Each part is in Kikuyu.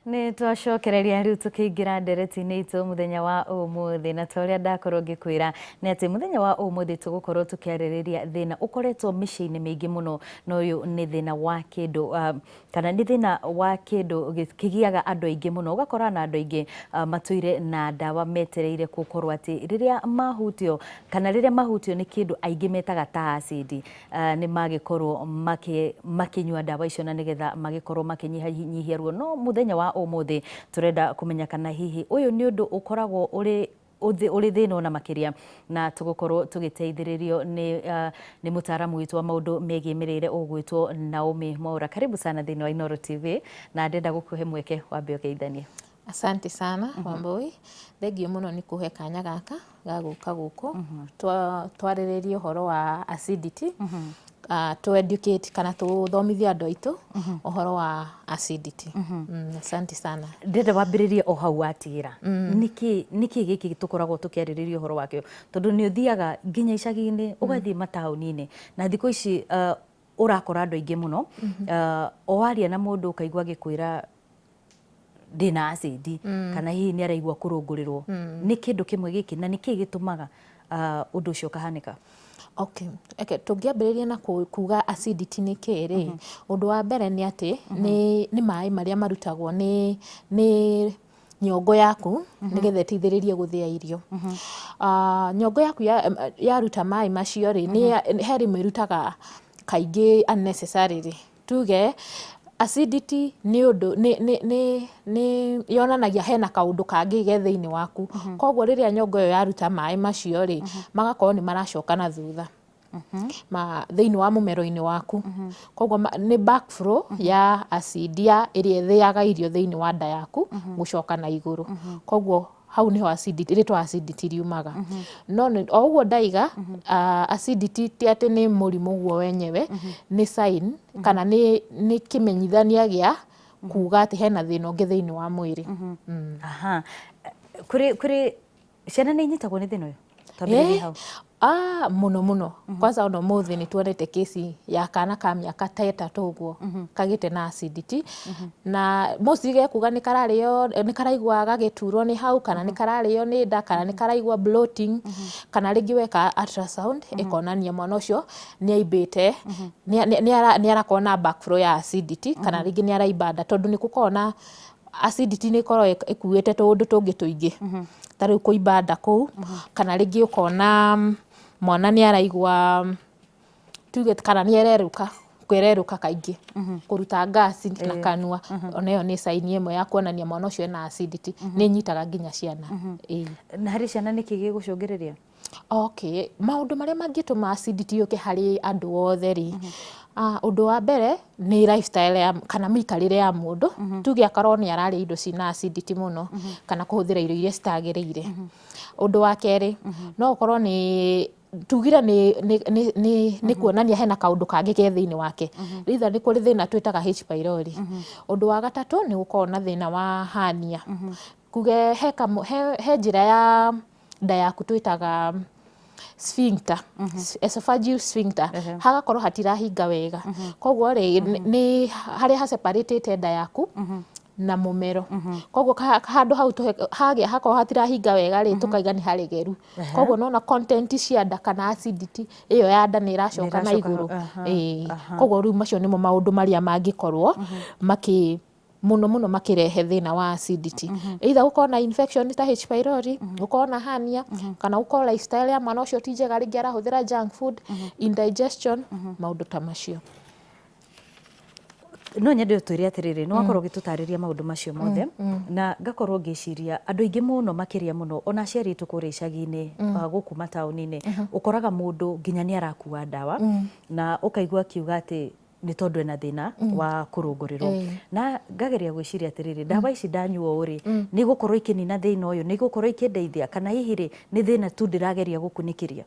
Nĩ twacokereria rĩu tũkĩingĩra ndereti-inĩ itũ mũthenya wa ũmũthĩ, na ta ũrĩa ndakorwo ngĩkwĩra nĩ atĩ mũthenya wa ũmũthĩ tũgũkorwo tũkĩarĩrĩria thĩna ũkoretwo mĩciĩ-inĩ mĩingĩ mũno, na ũyũ nĩ thĩna wa kĩndũ kana nĩ thĩna wa kĩndũ kĩgiaga andũ aingĩ mũno, ũgakora na andũ aingĩ matũire na ndawa metereire gũkorwo atĩ rĩrĩa mahutio kana rĩrĩa mahutio nĩ kĩndũ aingĩ metaga ta acid, nĩ magĩkorwo makĩnyua ndawa icio na nĩgetha magĩkorwo makĩnyihanyihia ruo. No mũthenya wa ũmũthĩ tũrenda kũmenya kana hihi ũyũ nĩ ũndũ ũkoragwo ũrĩ thĩna ona makĩria, na tũgũkorwo tũgĩteithĩrĩrio nĩ mũtaaramu witũ wa maũndũ megiĩ mĩrĩre ũgwĩtwo Naomi Mwaura. Karibu sana thĩinĩ wa Inooro TV, na ndĩrenda gũkũhe mweke wambe ũgeithanie. Asante sana, Wambui. Thengiũ mũno nĩ kũhe kanya gaka ga gũka gũkũ twarĩrĩrie ũhoro wa acidity, tũ educate kana tũthomithie andũ aitũ ũhoro wa acidity. Asante sana. Ndĩrenda wambĩrĩrie o hau watigĩra. Nĩkĩ gĩkĩ tũkoragwo tũkĩarĩrĩria ũhoro wakĩo? Tondũ nĩ ũthiaga nginya icagi-inĩ, ũgathiĩ mataũni-inĩ, na thikũ ici ũrakora andũ aingĩ mũno, o waria na mũndũ ũkaigua agĩkwĩra ndĩna acid, kana hihi nĩ araigua kũrũngũrĩrwo. Nĩ kĩndũ kĩmwe gĩkĩ, na nĩkĩ gĩtũmaga ũndũ ũcio ũkahanĩka? Okay, okay. Tũngĩambĩrĩria na kuga acidity nĩ kĩĩ rĩ, ũndũ wa mbere nĩ atĩ nĩ maĩ marĩa marutagwo nĩ nyongo yaku nĩgetha ĩteithĩrĩrie gũthĩa irio. Nyongo yaku yaruta maĩ macio rĩ, he rĩmwe ĩrutaga kaingĩ unnecessarily. Tuge acidity nĩ ũndũ nĩ yonanagia hena kaũndũ kangĩ ge thĩinĩ waku. Koguo rĩrĩa nyongo ĩyo yaruta maĩ macio rĩ, magakorwo nĩ maracoka na thutha ma thĩinĩ wa mũmero-inĩ waku. Koguo nĩ backflow ya acid ya ĩrĩa ĩthĩaga irio thĩinĩ wa nda yaku gũcoka na igũrũ. Koguo hau niho acidity, rĩtwa acidity riumaga. No o ũguo ndaiga, acidity ti atĩ nĩ mũrimũ guo wenyewe, nĩ sign kana nĩ kĩmenyithania gĩa kuga atĩ hena thĩna ũngĩ thĩinĩ wa mwĩrĩ. Aha. Kũrĩ ciana nĩ inyitagwo nĩ thĩna ũyũ? Twambĩrĩrie hau. Ah, mũno mũno. Kwanza ona ũmũthĩ nĩ tuonete kesi ya kana ka mĩaka ta 3 ũguo kagĩte na acidity, na mostly gekuga nĩ kararĩo, nĩ karaigua gagĩturwo nĩ hau, kana nĩ kararĩo nĩ nda, kana nĩ karaigua bloating, kana rĩngĩ weka ultrasound ĩkonania mwana ũcio nĩ aimbĩte, nĩ arakorwo na backflow ya acidity, kana rĩngĩ nĩ araimba nda, tondũ nĩ gũkoragwo na acidity nĩ ĩkoragwo ĩkuĩte tũũndũ tũngĩ tũingĩ, ta rĩu kũimba nda kũu, kana rĩngĩ ũkona mwana nĩ araigua tuge kana nĩ ererũka, kwererũka kaingĩ, kũruta ngaci na kanua, ona ĩyo nĩ sign ĩmwe ya kuonania mwana ũcio ena acidity, nĩ ĩnyitaga nginya ciana. Ĩĩ. Na harĩ ciana nĩkĩ gĩgũcũngĩrĩria? Okay, maũndũ marĩa mangĩtũma acidity yũke harĩ andũ othe rĩ, ũndũ wa mbere nĩ lifestyle ya, kana mĩikarĩre ya mũndũ, tuge akorwo nĩ ararĩa indo ciĩna acidity mũno, kana kũhũthĩra irio iria citagĩrĩire. Ũndũ wa kerĩ, no ũkorwo nĩ tugire nĩ kuonania hena kaũndũ kangĩ ke thĩinĩ wake, either nĩ kũrĩ thĩna twĩtaga H pylori. Ũndũ wa gatatũ nĩ gũkorwo na thĩna wa hernia, kuge he njĩra ya nda yaku twĩtaga sphincter, esophageal sphincter, hagakorwo hatirahinga wega. Koguo rĩ, nĩ harĩa ha separate nda yaku na mũmero. Koguo handũ hau hagĩa hakorwo hatirahinga wega rĩ, tũkaiga nĩ haregeru. Koguo nona content cia nda kana acidity ĩyo ya nda nĩ ĩracoka na igũrũ. Ĩĩ. Koguo rĩu macio nĩmo maũndũ marĩa mangĩkorwo makĩ mũno mũno makĩrehe thĩna wa acidity. Either gũkorwo na infection ta H pylori, gũkorwo na hernia, kana gũkorwo lifestyle ya mwana ũcio ti njega, rĩngĩ arahũthĩra junk food, indigestion, maũndũ ta macio. No nyende ũtwĩre atĩrĩrĩ, nĩ wakorwo ũgĩtũtarĩria maũndũ macio mothe, na ngakorwo ngĩciria andũ aingĩ mũno makĩria mũno ona aciari aitũ kũrĩa icagi-inĩ, gũkũ mataũni-inĩ, ũkoraga mũndũ nginya nĩ arakua ndawa na ũkaigua akiuga atĩ nĩ tondũ ena thĩna wa kũrũngũrĩrwo. Na ngageria gwĩciria atĩrĩrĩ, ndawa ici ndanyua ũũ rĩ, nĩ igũkorwo ikĩnina thĩna ũyũ, nĩ igũkorwo ikĩndeithia, kana hihi rĩ, nĩ thĩna tu ndĩrageria gũkunĩkĩria?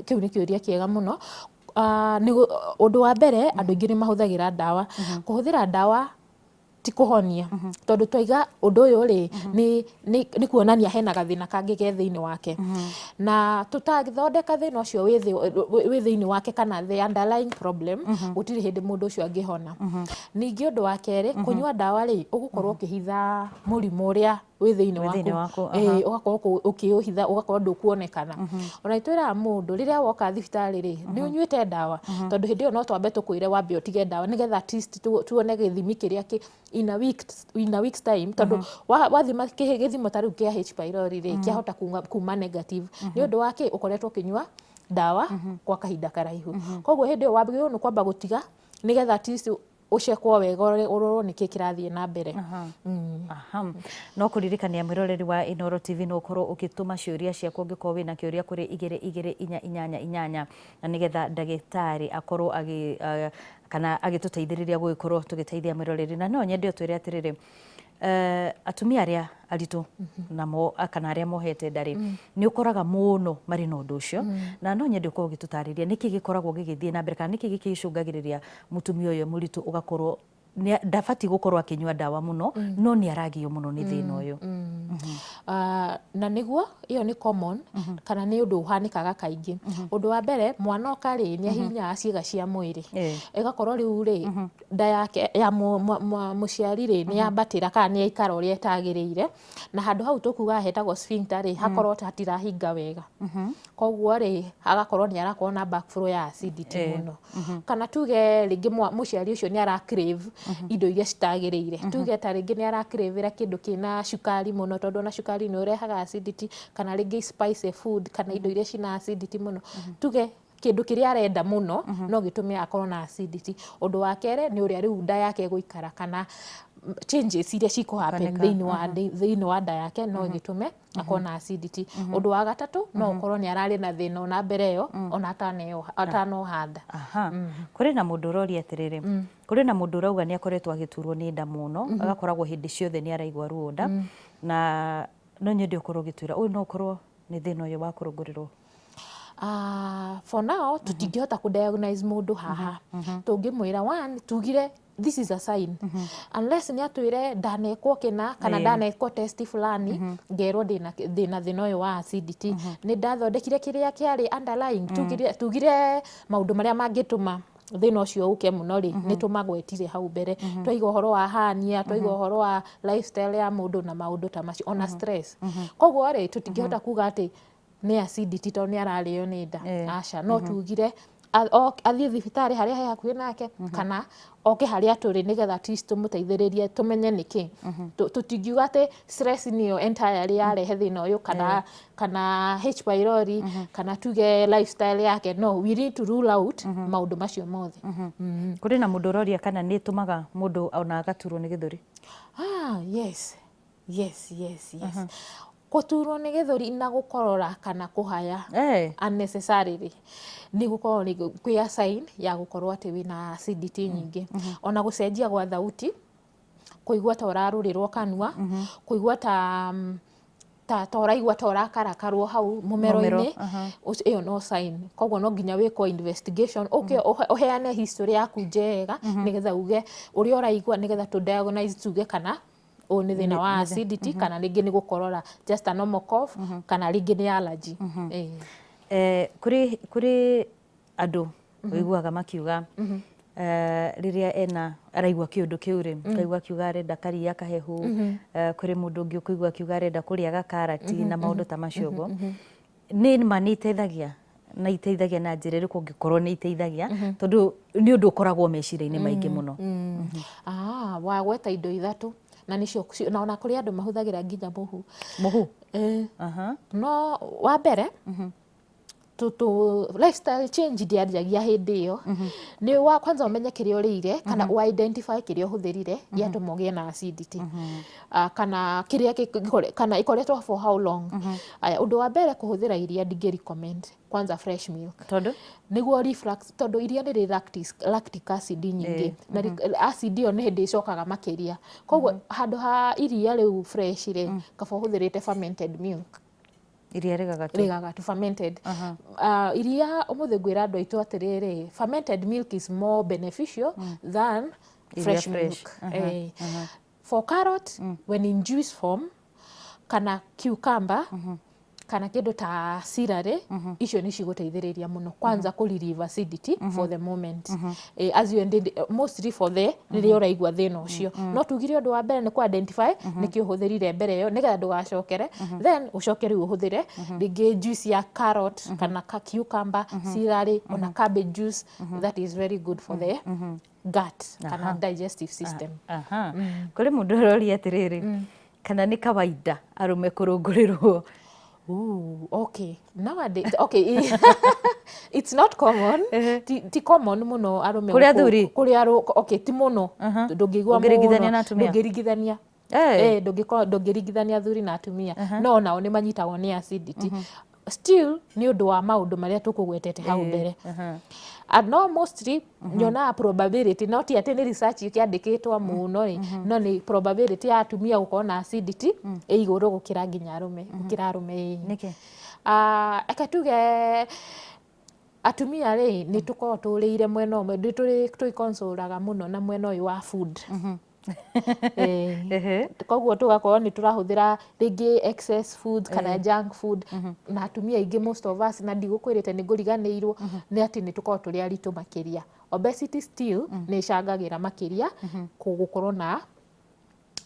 Kĩu nĩ kĩũria kĩega mũno. Ũndũ wa mbere andũ aingĩ nĩ mahũthagĩra ndawa. Kũhũthĩra ndawa Ti kũhonia, tondũ twaiga ũndũ ũyũ rĩ, nĩ kuonania hena gathĩna kangĩ ke thĩinĩ wake, na tũtangĩthondeka thĩna ũcio wĩ thĩinĩ wake kana the underlying problem, gũtirĩ hĩndĩ mũndũ ũcio angĩhona. Ningĩ ũndũ wa kerĩ, kũnyua ndawa rĩ, ũgũkorwo ũkĩhitha mũrimũ ũrĩa wĩ thĩinĩ Wĩ thĩinĩ waku, waku. Ĩĩ, ũgakorwo ũkĩũhitha, ũgakorwo ndũkuonekana. Ona nĩtwĩraga mũndũ rĩrĩa woka thibitarĩ rĩ, nĩ ũnyuĩte ndawa? Tondũ hĩndĩ ĩyo no twambe tũkwĩre wambe ũtige ndawa, nĩgetha at least tuone gĩthimi kĩrĩa kĩ in a week's time, tondũ wathima gĩthimo ta rĩu kĩa H pylori rĩ, kĩahota kuma negative nĩ ũndũ wa kĩ ũkoretwo ũkĩnyua ndawa kwa kahinda karaihu. Koguo hĩndĩ ĩyo wagĩrĩirwo nĩ kwamba gũtiga, nĩgetha at least ũcekwo wega, ũrorwo nĩkĩ kĩrathiĩ na mbere. Aha. No kũririkania mwĩroreri wa Inooro TV no ũkorwo ũgĩtũma ciũria ciaku ũngĩkorwo wĩna kĩũria kũrĩ 22488, na nĩgetha ndagĩtarĩ akorwo agĩ kana agĩtũteithĩrĩria gũgĩkorwo tũgĩteithia mwĩroreri. Na no nyende ũtwĩre atĩrĩrĩ, atumia arĩa aritũ namo kana arĩa mohete nda rĩ, nĩ ũkoraga mũno marĩ na ũndũ ũcio, na no nyende ũkorwo ũgĩtũtarĩria nĩkĩ gĩkoragwo gĩgĩthiĩ na mbere kana nĩkĩ gĩkĩcũngagĩrĩria mũtumia ũyũ mũritũ ũgakorwo ndabatiĩ gũkorwo akĩnyua ndawa mũno, no nĩ aragio mũno nĩ thĩna ũyũ. Ah, na nĩguo ĩyo nĩ common kana nĩ ũndũ ũhanĩkaga kaingĩ. Ũndũ wa mbere, mwana oka rĩ, nĩ ahihinyaga ciĩga cia mwĩrĩ, ĩgakorwo rĩu rĩ, nda yake ya mũciari rĩ, nĩ yambatĩra kana nĩ yaikara ũrĩa ĩtagĩrĩire, na handũ hau tũkugaga hetagwo sphincter rĩ, hakorwo hatirahinga wega. Koguo rĩ, agakorwo nĩ arakorwo na backflow ya acidity mũno. Kana tuge rĩngĩ mũciari ũcio nĩ ara crave indo iria citagĩrĩire. Tuge ta rĩngĩ nĩ ara crave kĩndũ kĩna cukari mũno, tondũ ona cukari nĩ ũrehaga acidity, kana rĩngĩ spicy food kana indo iria cina acidity mũno. Tuge kĩndũ kĩrĩa arenda mũno no gĩtũme akorwo na acidity. Ũndũ wa kerĩ nĩ ũrĩa rĩu nda yake ĩgũikara kana changes iria cikũ happen thĩinĩ wa nda yake no gĩtũme akorwo na acidity. Ũndũ wa gatatũ, no ũkorwo nĩ ararĩ na thĩna ona mbere ĩyo, ona atanoha nda. Aha. Kũrĩ na mũndũ ũroria atĩrĩrĩ, kũrĩ na mũndũ ũrauga nĩ akoretwo agĩturwo nĩ nda mũno, agakoragwo hĩndĩ ciothe nĩ araigua ruo nda, na no nyende ũkorwo ũgĩtwĩra ũyũ no ũkorwo nĩ thĩna ũyũ wa kũrũngũrĩrwo. For now tũtingĩhota kũ diagnose mũndũ haha. Tũngĩmwĩra one, tugire this is a sign, unless nĩ atwĩre ndanekwo kĩna kana ndanekwo test fulani, ngerwo ndĩna thĩna ũyũ wa acidity, nĩ ndathondekire kĩrĩa kĩarĩ underlying. Tugire maũndũ marĩa mangĩtũma thĩna ũcio ũke mũno rĩ, nĩ tũmagwetire hau mbere. Twaiga ũhoro wa hernia, twaiga ũhoro wa lifestyle ya mũndũ na maũndũ ta macio, ona stress. Koguo rĩ, tũtingĩhota kuga atĩ nĩ acidity tondũ nĩ ararĩo nĩ nda. Aca, no tugire athiĩ thibitarĩ harĩa he hakuhĩ nake kana oke harĩa tũrĩ, nĩgetha at least tũmũteithĩrĩrie tũmenye nĩkĩ. Tũtingiuga atĩ stress nĩyo entirely yarehe thĩna ũyũ kana H pylori kana tuge lifestyle yake. No we need to rule out maũndũ macio mothe. Kũrĩ na mũndũ ũroria kana nĩ ĩtũmaga mũndũ ona agaturwo nĩ gĩthũri. Ah, yes, kũturwo nĩ gĩthũri na gũkorora kana kũhaya unnecessarily nĩ gũkorwo nĩ kwĩ a sign ya gũkorwo atĩ wĩna acidity nyingĩ. Ona gũcenjia gwa thauti, kũigua ta ũrarũrĩrwo kanua, kũigua ta ũraigua ta ũrakarakarwo hau mũmero-inĩ, Mũmero, ĩyo no sign. Koguo no nginya wĩkwo investigation, ũke ũheane history yaku njega, nĩgetha uge ũrĩa ũraigua, nĩgetha tũ diagnose, tuge kana ũyũ nĩ thĩna wa acidity kana rĩngĩ nĩ gũkorora, just a normal cough, kana rĩngĩ nĩ allergy. Kũrĩ andũ ũiguaga makiuga, rĩrĩa ena araigua kĩũndũ kĩu rĩ, kaigua akiuga arenda karia kahehu. Kũrĩ mũndũ ũngĩ ũkũigua akiuga arenda kũrĩa gakarati na maũndũ ta macio ũguo. Nĩ ma nĩ iteithagia, na iteithagia na njĩra ĩrĩkũ ũngĩkorwo nĩ iteithagia? Tondũ nĩ ũndũ ũkoragwo meciria-inĩ maingĩ mũno. Ah, wagweta indo ithatũ na nĩcio, na ona kũrĩ andũ mahũthagĩra nginya mũhu. Mũhu? Eh. No wa mbere, lifestyle change ndĩanjagia hĩndĩ ĩyo. Nĩ wa kwanza ũmenye kĩrĩa ũrĩire kana ũ identify kĩrĩa ũhũthĩrire gĩatũma ũgĩe na acidity. Ah, kana kĩrĩa kana ĩkoretwo for how long. Aya, ũndũ wa mbere, kũhũthĩra iria ndingĩ recommend, kwanza fresh milk. Tondũ? Nĩguo reflux, tondũ iria nĩ rĩ lactic acid nyingĩ, na acid ĩyo nĩ hĩndĩ ĩcokaga makĩria. Koguo handũ ha iria rĩu fresh rĩ, kaba ũhũthĩrĩte fermented milk. Iria rĩgagatu. Rĩgagatu, fermented. Iria ũmũthĩ ngwĩra andũ aitũ atĩrĩrĩ, fermented milk is more beneficial than Iria fresh fresh. milk. For carrot, when in juice form, kana cucumber, kana kĩndũ ta celery, icio nĩ cigũteithĩrĩria mũno kwanza kũ relieve acidity for the moment. As you ended, mostly for the rĩrĩa ũraigua thĩna ũcio. No tugire ũndũ wa mbere nĩ kũ identify nĩkĩ ũhũthĩrire mbere ĩyo, nĩgetha ndũgacokere, then ũcoke rĩu ũhũthĩre rĩngĩ juice ya carrot kana ka cucumber, celery, ona cabbage juice. That is very good for the gut kana digestive system. Aha. Kũrĩ mũndũ ũroria atĩrĩrĩ, kana nĩ kawaida arũme kũrũngũrĩrwo? Ooh, okay. Nowadays, okay, it's not common. Ti common mũno arũme. Kũrĩ athuri? Kũrĩ okay, ti mũno. Ndũngĩigua Ũngĩringithania mũno. Na atumia? Ndũngĩringithania. Ndũngĩringithania athuri na atumia. No nao nĩ manyitagwo nĩ acidity. Still nĩ ũndũ wa maũndũ marĩa tũkũgwetete hau mbere. And no mostly nyonaga probability, no ti atĩ nĩ research ĩkĩandĩkĩtwo mũno rĩ, no nĩ probability ya atumia gũkorwo na acidity ĩ igũrũ gũkĩra nginya arũme, gũkĩra arũme, ĩĩ. Nĩkĩ? Ah, reke tuge atumia rĩ, nĩ tũkoragwo tũrĩire mwena ũmwe, nĩ tũrĩ twĩconsolaga mũno na mwena ũyũ wa food. Koguo tũgakorwo nĩ tũrahũthĩra rĩngĩ excess food kana junk food, na atumia aingĩ, most of us, na ndigũkwĩrĩte nĩ ngũriganĩirwo, nĩ atĩ nĩ tũkoragwo tũrĩ aritũ makĩria. Obesity still nĩ ĩcangagĩra makĩria gũkorwo na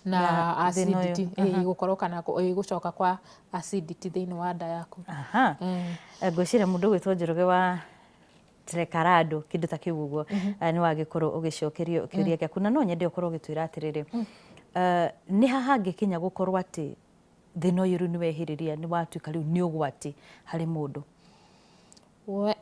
Na thĩna ũyũ. Acidity, gũkorwo kana gũcoka kwa acidity thĩinĩ wa nda yaku. Aha. Ngwĩciria mũndũ ũgwĩtwo Njoroge wa Trekarado, kĩndũ ta kĩu ũguo, nĩ wagĩkorwo ũgĩcokerio kĩũria gĩaku, na no nyende ũkorwo ũgĩtwĩra atĩrĩrĩ, nĩ ha hangĩkinya gũkorwo atĩ thĩna ũyũ rĩu nĩ wehĩrĩria, nĩ watuĩka rĩu nĩ ũgwati harĩ mũndũ?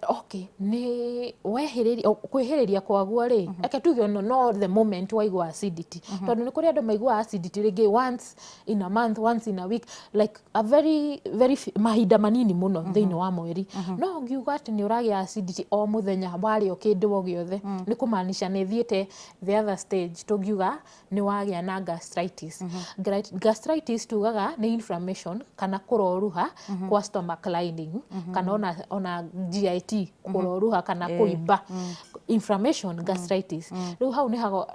Okay, nĩ wehĩrĩria, kwĩhĩrĩria kwaguo rĩ, reke tuge ono no the moment waigua acidity, tondũ nĩ kũrĩ andũ maiguaga acidity rĩngĩ once in a month, once in a week, like a very very mahinda manini mũno thĩinĩ wa mweri. No ũngiuga atĩ nĩ ũragĩa acidity o mũthenya warĩa o kĩndũ o gĩothe, nĩ kũmaanisha nĩ ĩthiĩte the other stage, tũngiuga nĩ wagĩa na gastritis. Gastritis tugaga nĩ inflammation kana kũroruha kwa stomach lining, kana ona GIT kũroruha kana kũimba, inflammation, gastritis. Rĩu hau nĩ hago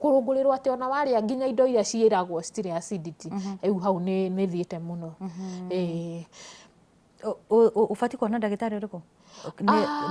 kũrũngũrĩrwo atĩ ona warĩa nginya indo iria ciĩragwo citirĩ acidity, rĩu hau nĩ thiĩte mũno. Ũbatiĩ kuona ndagĩtarĩ ũrĩkũ?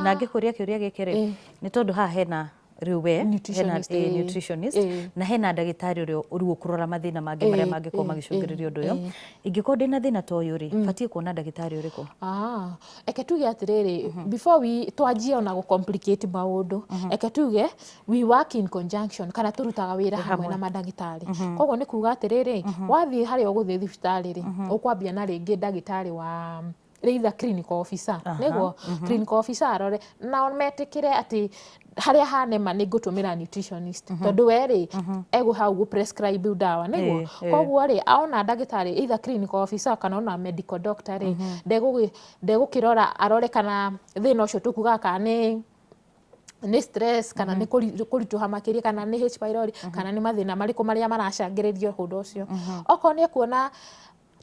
Na ngĩkũria kĩũria gĩkĩ rĩ, nĩ tondũ haha hena rĩu we hena Nutritionist, nutritionist, na hena ndagĩtarĩ ũrĩa rĩu ũkũrora mathĩna mangĩ marĩa mangĩkorwo magĩcũngĩrĩria ũndũ ũyũ. Ingĩkorwo ndĩna thĩna ta ũyũ rĩ, batiĩ kuona ndagĩtarĩ ũrĩkũ? Ah, eke tuge atĩrĩrĩ, before we twanjie ona gũ complicate maũndũ, eke tuge we work in conjunction, kana tũrutaga wĩra hamwe na mandagĩtarĩ. Koguo nĩ kuga atĩrĩrĩ, wathiĩ harĩa ũgũthiĩ thibitarĩ rĩ, ũkwambia na rĩngĩ ndagĩtarĩ wa either clinical officer, nĩguo clinical officer arore nao metĩkĩre atĩ harĩa hanema nĩ ngũtũmĩra nutritionist, tondũ we rĩ, egũ hau gũ prescribe ndawa, nĩguo. Koguo rĩ, aona ndagĩtarĩ either clinical officer kana ona medical doctor rĩ, ndegũkĩrora arore kana thĩna ũcio tũkugaga kana nĩ stress, kana nĩ kũritũha makĩria, kana nĩ H pylori, kana nĩ mathĩna marĩkũ marĩa maracangĩrĩria ũndũ ũcio. Okorwo nĩ ekuona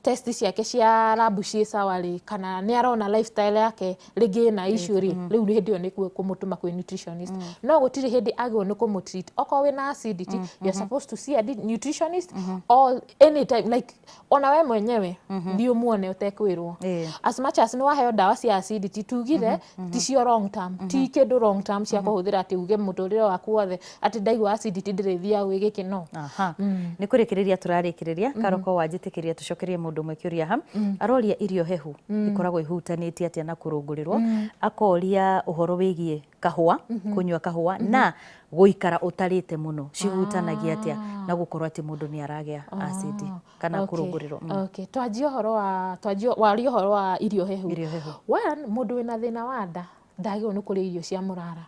test ciake cia lab ciĩ sawa rĩ, kana nĩ arona lifestyle yake rĩngĩ ĩna issue rĩ, rĩu nĩ hĩndĩ ĩyo nĩ kũmũtũma kwĩ nutritionist. No gũtirĩ hĩndĩ agĩrĩirwo nĩ kũmũtreat. Okorwo wĩna acidity, you are supposed to see a nutritionist all anytime, like ona we mwenyewe thiĩ ũmuone ũtekwĩrwo. As much as nĩ waheo ndawa cia acidity, tugire ti cio long term, ti kĩndũ long term cia kũhũthĩra atĩ uge mũtũrĩre waku wothe atĩ ndaigua acidity ndĩrĩthiaga gwĩ gĩkĩ, no. Aha. Nĩ kũrĩkĩrĩria tũrarĩkĩrĩria, Karoko, wanjĩtĩkĩria tũcokerie mũndũ ũmwe kĩũria ha. Aroria irio hehu ikoragwo ihutanĩtie atĩa na kũrũngũrĩrwo, akoria ũhoro wĩgiĩ kahũa, kũnyua kahũa na gũikara ũtarĩte mũno cihutanagia atĩa na gũkorwo atĩ mũndũ nĩ aragĩa acid kana kũrũngũrĩrwo. Okay, twanjie ũhoro wa twanjie warie ũhoro wa irio hehu. Irio hehu. One, mũndũ wĩna thĩna wa nda ndagĩrĩirwo nĩ kũrĩa irio cia mũrara.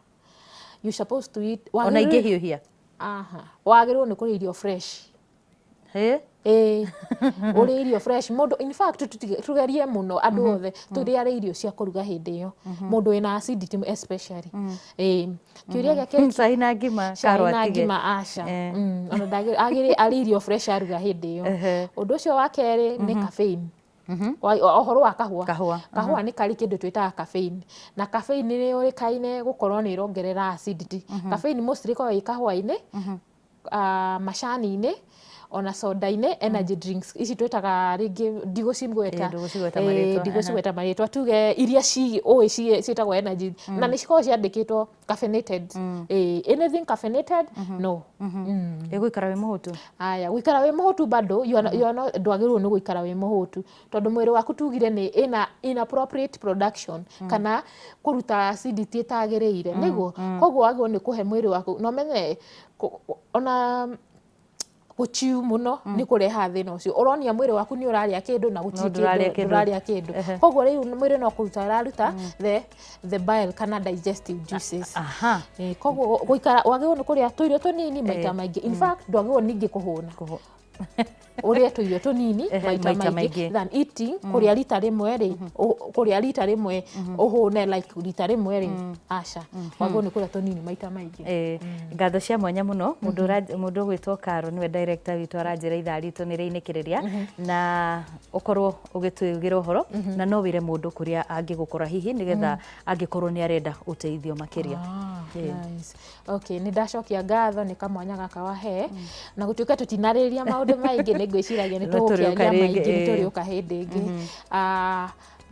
You supposed to eat Ona ingĩhiũhia? Aha, wagĩrĩirwo nĩ kũrĩa irio fresh. Hĩ? Ĩĩ, ũrĩe irio fresh. Mũndũ, in fact, tũgerie mũno andũ othe tũrĩare irio cia kũruga hĩndĩ ĩyo, mũndũ wĩna acidity especially. Ĩĩ, kĩũria gĩa kerĩ. Cai na ngima. Cai Karo na atige. Ngima aca. Ona agĩrĩ arĩe irio fresh aruga hĩndĩ ĩyo. Ũndũ ũcio wa kerĩ nĩ caffeine. Ũhoro wa kahũa. Kahũa. Kahũa nĩ karĩ kĩndũ twĩtaga caffeine, na caffeine nĩ yũĩkaine gũkorwo nĩ ĩrongerera acidity. Caffeine mostly ĩkoragwo ĩ kahũa-inĩ. Macani-inĩ ona soda-inĩ, energy drinks ici twĩtaga rĩngĩ, ndigũcigweta. Ĩĩ, ndũgũcigweta marĩtwa. Ndigũcigweta marĩtwa, tuge iria ũĩ ciĩtagwo energy na nĩ cikoragwo ciandĩkĩtwo caffeinated. Ĩĩ, anything caffeinated, no. Ĩ gũikara wĩ mũhũtu? Aya, gũikara wĩ mũhũtu bado you are not, ndwagĩrĩirwo nĩ gũikara wĩ mũhũtu tondũ mwĩrĩ waku tugire nĩ ĩna inappropriate production kana kũruta acidity ĩtagĩrĩire, nĩguo. Koguo wagĩrĩirwo nĩ kũhe mwĩrĩ waku na ũmenye ona gũchiu mũno nĩ kũrehaga thĩna ũcio. Ũronia mwĩrĩ waku nĩ ũrarĩa kĩndũ na gũtirĩ No ndũrarĩa kĩndũ, kĩndũ. Ndũrarĩa kĩndũ. Koguo rĩu mwĩrĩ no kũruta ũraruta the bile kana digestive juices. Koguo gũikara wagĩrĩirwo nĩ kũrĩa tũirio tũnini maita maingĩ. In fact, ndwagĩrĩirwo ningĩ kũhũna. Ũrĩe tũirio tũnini maita maita maingĩ maingĩ. Than eating kũrĩa rita rĩmwe rĩ, kũrĩa rita rĩmwe ũhũne like rita rĩmwe rĩ, aca. Wagĩrĩirwo nĩ kũrĩa tũnini maita maingĩ. Ngatho cia mwanya mũno. Mũndũ ũgwĩtwo Karo nĩwe director witũ aranjĩra ithaa ritũ nĩ rĩinĩkĩrĩria na ũkorwo ũgĩtwĩgĩra ũhoro na no wĩre mũndũ kũrĩa angĩgũkora hihi nĩgetha angĩkorwo nĩ arenda ũteithio makĩria. Nice. Okay, nĩ ndacokia ngatho nĩ kamwanya gaka wahe na gũtuĩka tũtinarĩrĩria maũndũ maingĩ, nĩ ngwĩciragia nĩ No tũrĩũka tũgũkĩaria rĩngĩ, maingĩ, nĩ tũrĩũka hĩndĩ ĩngĩ.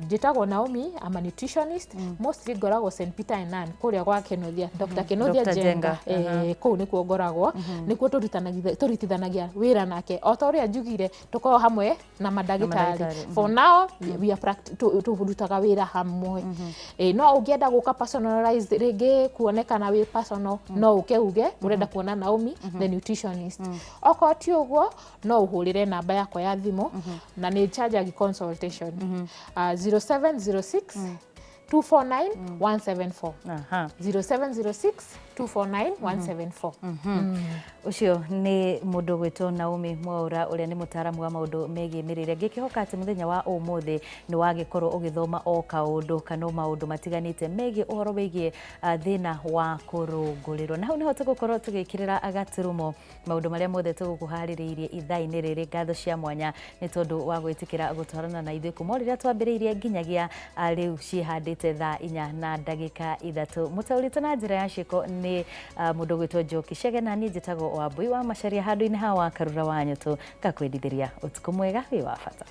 Njĩtagwo Naomi, I'm a nutritionist. Mostly ngoragwo St Peter and Ann kũrĩa gwa Kenothia, Dr. Kenothia. Dr. Jenga. Jenga. Kũu nĩkuo ngoragwo, nĩkuo tũrutithanagia wĩra nake. O ta ũrĩa njugire, tũkoragwo hamwe na mandagĩtarĩ. Mandagĩtarĩ. For now we are tũrutaga wĩra hamwe. No ũngĩenda gũka personalized rĩngĩ kuonekana wĩ personal, no ũke uge ũrenda kuona Naomi the nutritionist. Okorwo ti ũguo, no ũhũrĩre namba yakwa ya thimũ na nĩ charge consultation, 0706 249 174. 0706 249 174. Ũcio nĩ mũndũ ũgwĩtwo Naomi Mwaura ũrĩa nĩ mũtaaramu wa maũndũ megiĩ mĩrĩre. Ngĩkĩhoka atĩ mũthenya wa ũmũthĩ nĩ wagĩkorwo ũgĩthoma o kaũndũ kana o maũndũ matiganĩte megiĩ ũhoro wĩgiĩ thĩna wa kũrũngũrĩrwo. Na hau nĩho tũgũkorwo tũgĩkĩrĩra gaturumo maũndũ marĩa mothe tũgũkũharĩrĩirie ithaa-inĩ rĩrĩ. Ngatho cia mwanya nĩ tondũ wa gwĩtĩkĩra gũtwarana na ithuĩ kuma o rĩrĩa twambĩrĩirie nginyagia rĩu ciĩhandĩte thaa 4 na ndagĩka 3. Mũtaũritũ na njĩra ya ciĩko nĩ mũndũ ũgwĩtwo Njoki Chege na niĩ njĩtagwo Wambui wa Macharia handũ-inĩ ha wa Karura wa Nyũtũ, ngakwendithĩria ũtukũ mwega wĩ wa bata.